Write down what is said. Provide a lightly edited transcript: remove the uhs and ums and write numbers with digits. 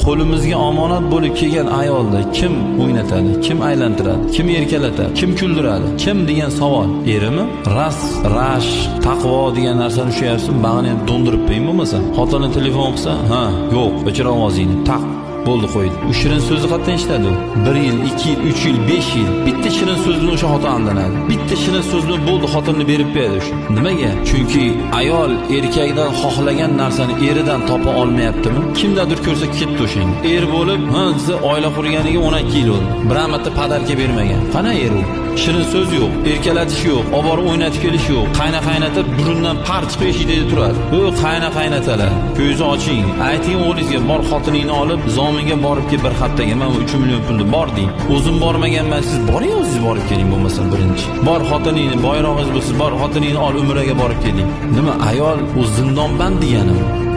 Qo'limizga omonat bo'lib kelgan ayolni kim o'ynatadi, kim aylantiradi, kim erkalatadi, kim kuldiradi, kim degan savol. Erimi? Ras, rash, taqvo degan narsani ushlayapsiz, bag'rini ham do'ndirib qo'ying bo'lmasa. Xotini telefon qilsa, ha, yo'q, o'chir ovozingni, taq bo'ldi, qo'ydi. U shirin so'zni qayerdan eshitadi u? 1 yil, 2 yil, 3 yil, 5 yil. Bitta shirin so'z bilan o'sha xotin aldanadi. Bitta shirin so'z bilan bo'ldi, xotinni berib qo'yadi o'sha. Nimaga? Chunki ayol erkakdan xohlagan narsani eridan topa olmayaptimi? Kimdadir ko'rsa ketdi o'shanga. Er bo'lib, ha, desa oila qurganiga 12 yil bo'ldi. Bir marta подарка bermagan. Qana er u? Shirin so'z yo'q, erkalatish yo'q, olib borib o'ynatib kelish yo'q. Qayna qaynatib burundan par chiqib eshikda turadi. U qayna qaynatalar. Ko'zni oching. Ayting o'g'lingizga, bor xotiningni olib, zominga borib kel bir haftaga. Men 3 million pulni bor deng. O'zim bormaganman, siz boring, o'zingiz borib keling bo'lmasa birinchi. Bor xotiningni, boyrog'ingiz bo'lsa, bor xotiningni ol, umraga borib keling. Nima ayol u zindonband deganimi?